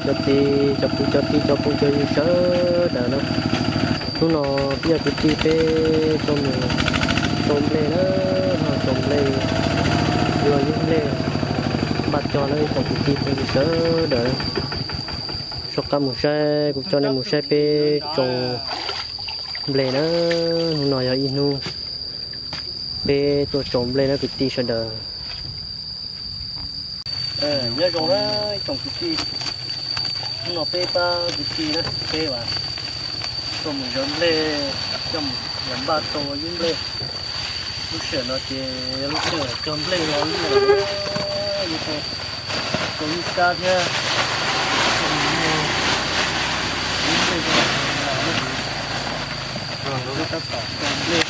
Cov txiv cov kwv cov tij cov phooj cov ywg sawv daws na, hnub no peb yog kwv tij peb tuaj mus tsau nplej na, tsau nplej, yuav yub nplej npaj cog na ib tsoom kwv tij phooj ywg sawv daws. Soj qab mus saib, kuv coj nej mus saib peb tsau nplej na. Hnub no yog ib hnub peb tuaj tsau nplej na kwv tij sawv daws. Nyob zoo na ib tsoom kwv tij, hnub no peb pab kwv tij na peb tuaj mus zawv nplej, coj mus npaj tsau yub nplej. Lub sij hawm no ces yog lub sij hawm cog nplej los liaj lawm, tsau yub kab thiab, yub nplej, peb tab tom tsau nplej,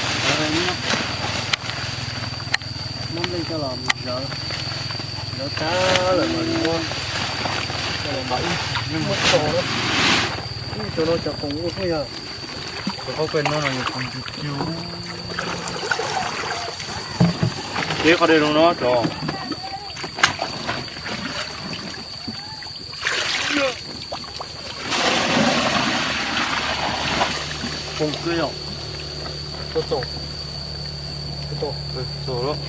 muab nplej coj los mus zawv, zawv tag lawm mas muab coj los npaj ib, muab tsau na. Ib cov no cov qoos ua tuaj yog, cov qhaub pej no no yog qoos cw cw. Peb qhov dej zoo no cov. Qoos kawg yom. Txaus, txaus, txaus lawm.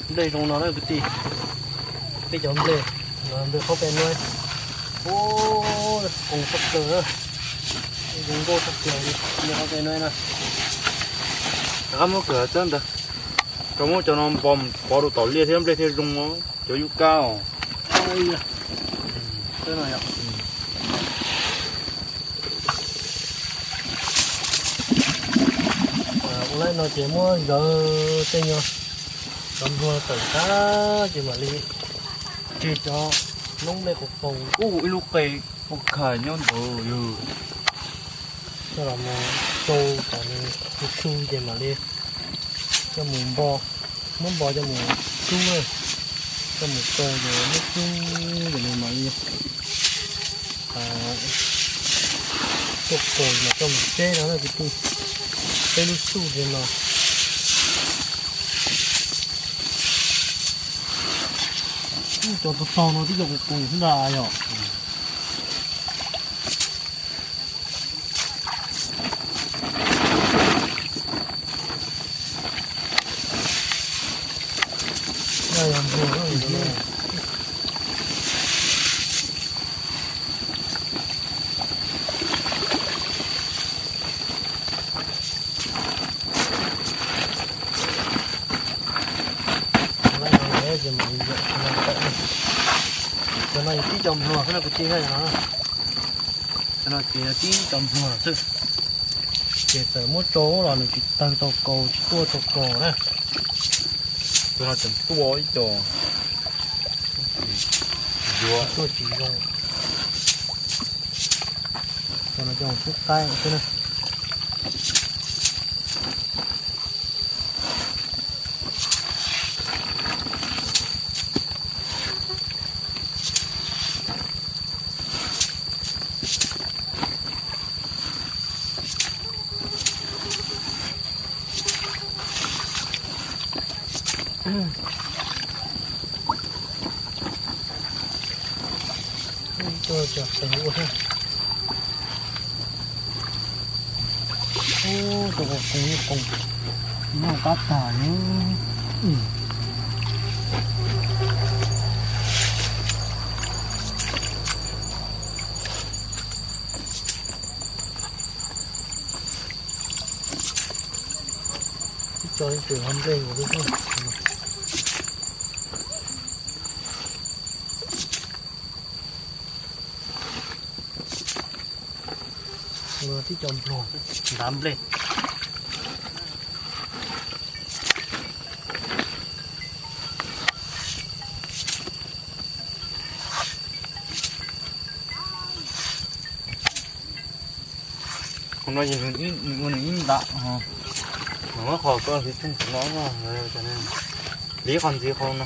Nplej zoo no na kwv tij, peb cov nplej, nplej qhaub pej nuav, ub, zoo tshaj plaws, zoo nkauj tshaj plaws li nplej qhaub pej nuav na. Rov qab muab kawm txab ntawd, rau muab cov no npo pov rau tom liaj thiab nplej thiaj zoo os, cov yub kab os. Ua li no ces muab zawv tej nyuag cov npluag tawm tag ces mam li tseg cov noob nplej qus qus. Ub, ib lub qe ua khais nyob ntawd yog, coj los mus tsau kom nws tu su ces mam li coj mus npo, muab npo coj mus rub na, coj mus tsau ces muab rub ces nws mam li tuaj kaus mas coj mus tseb no na kwv tij. Peb lub xuj li no. Cov tog tog no twb cov qus qus xwb ntag yom. Cov no yog tib co npluag xwb no kwv tij na, cov no ces yog tib co npluag xwb. Ces txawm muab tsau los nws tsis tawg tau kaus, tsis tuaj tau kaus na. Cov no tseem tuaj ib co, yuav tuaj tsis zoo. Cov no coj mus pub qaib xwb na. Tuaj cov qees ua thiab. Ub, cov qees ua qees, noj qab tag li. Ib co ib tug ho nplej nkaus li. Tib co nplog ntav nplej. Qhov no ces nws ua nws ib ntam, nws muab qhov koj hliv txheej no, hliv qhov ntxiv qhov no.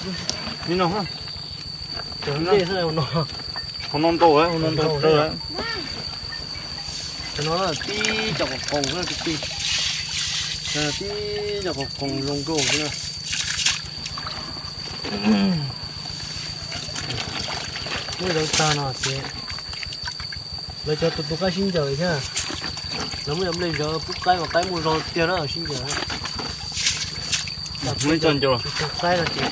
Li no, hauv no ntau, hauv no ntau tsawv. Cov no tib cov qoom qoos na kwv tij, tib cov qoom qoos zoo nkauj na. Muab zawv tag no ces lawv cov tus tus qaib sib ncaws thiab. Lawv muab cov nplej zawv pub qaib mas qaib muaj zog tiag na, sib ncaws. Muab cov ncaws. Tus qaib no ces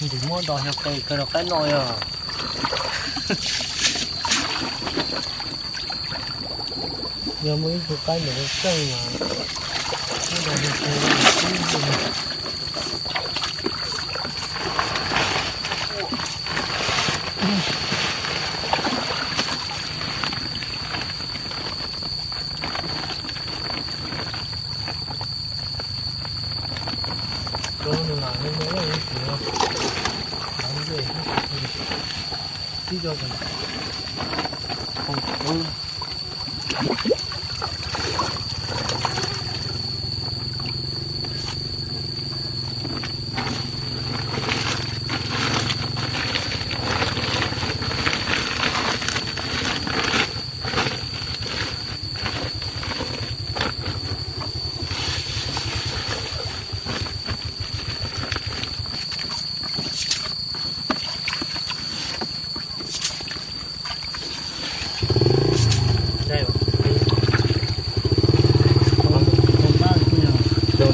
Ntim muab dos xyoo qe kawg rau qaib noj yog. Yog muaj ib tug qaib ntawm txeej mas muab dos xyoo qe. Rau nws lam nws mus ib tus lam ncej tib co.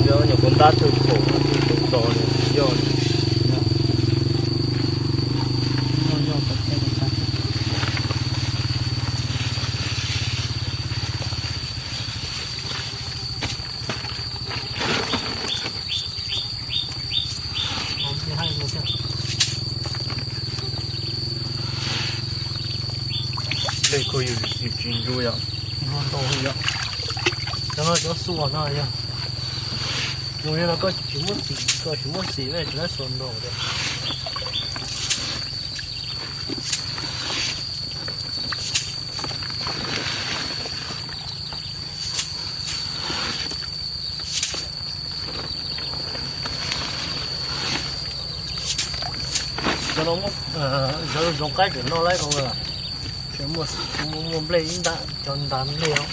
Nyuam qhuav ntab tug kaum tus tos yog. Dej khuv yus tsis ntsuj yom. Ntau yom. Cov no cov xuas no yog. Mus li no koj tsis muab xim, koj tsis muab xim ne tsis muab xuas ntau thiab. Cov no muab, cov no zoo qaib tseem noj laib ko. Tseem muaj, muaj nplej ib nta, cov nta nplej os.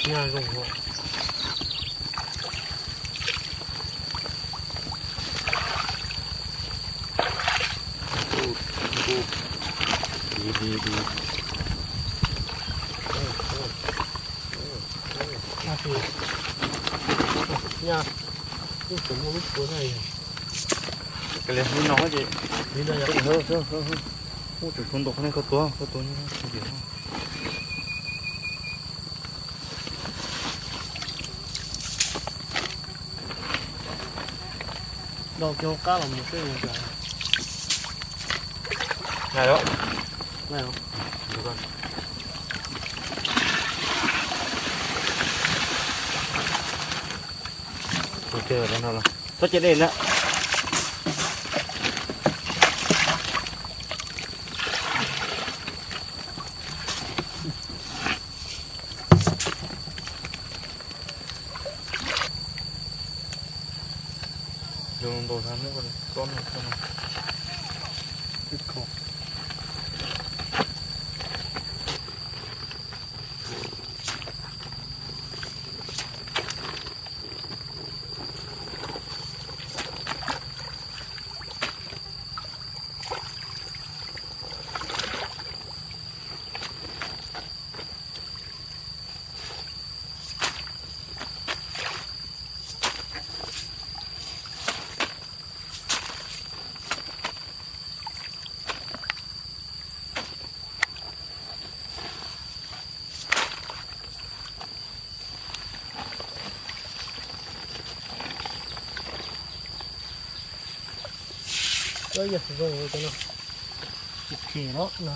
Nyaj zoo. Di, di, di. Nyaj, lub tseem muaj lub tsua na. Li no ces, li no yog, muab tseem tau ntau qhov nej koj tuav, koj tuav. Nrog kiag hauv qab los mus seb. Txhob cia dej na. Yog zoo cov no, phem lawm no.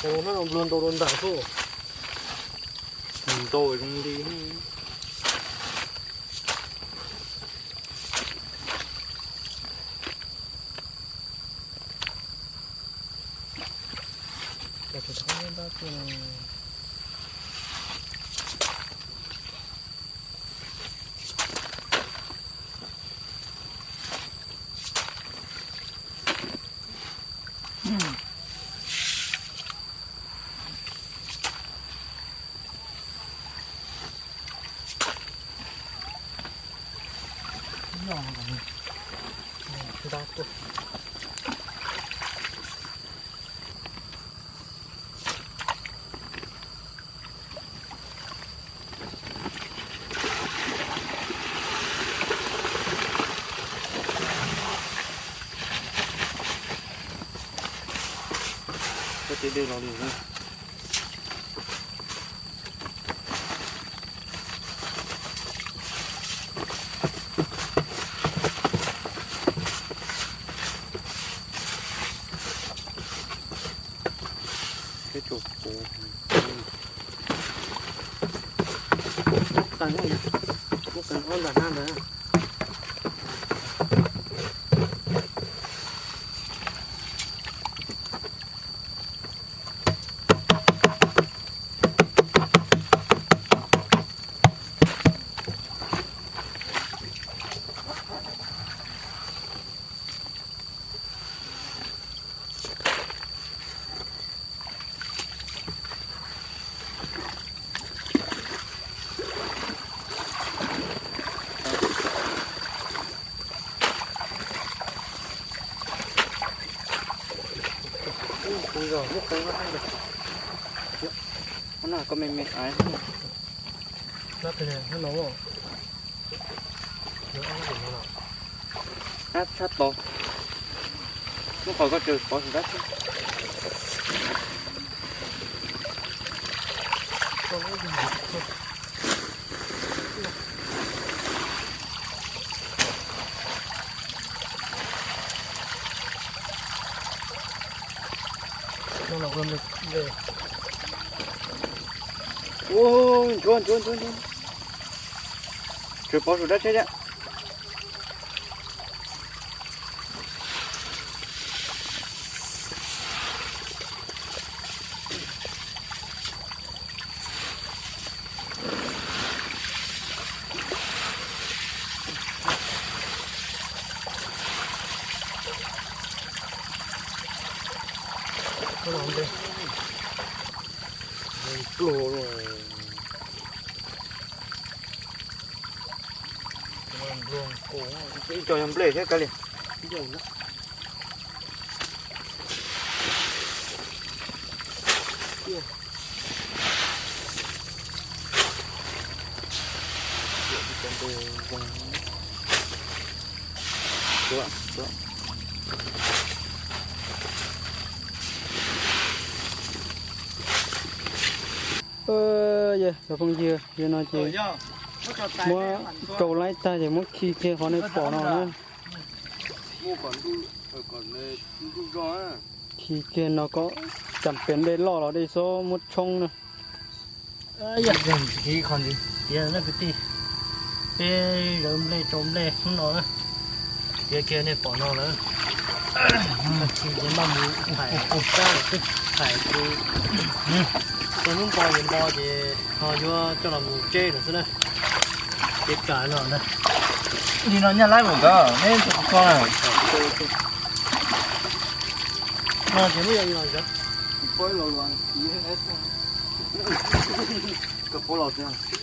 Ntau, ntau ntau ntau ntau. Koj tib dej los lawm. Peb tsuas puv. Muab qee, muab qee ob ntas hnab ntawd. Ub, kuv zog muab qee no, koj me me aiv. Ab, txhab tod, lub qhov koj tsaws pov su dab xwb. Ua, ntsuav ntsuav ntsuav ntsuav. Tsaws pov su dab tsheb thiab. Pluag. Ib co yog nplej thiab kav liam. Cov phooj ywg, yog no ces muab rau laib tag ces muab khi kiag qhov nej pom no na. Khi kiag no kom cam pem dej loj los dej xob muab tshoob na. Yog ntxiv qhov ntxiv tias na kwv tij, peb zawv nplej rau nplej hnub no na, tiav kiag nej pom no lawm. Tsis ces mam mus thaiv, thaiv ces txog hnub npo ces npo ces ho yuav coj los mus tseb lawm xwb na. Ces kam no na. Li no nyaj laib mus kod neb tsis kho na. No ces muab yog li los zov. Koj puab los tiag.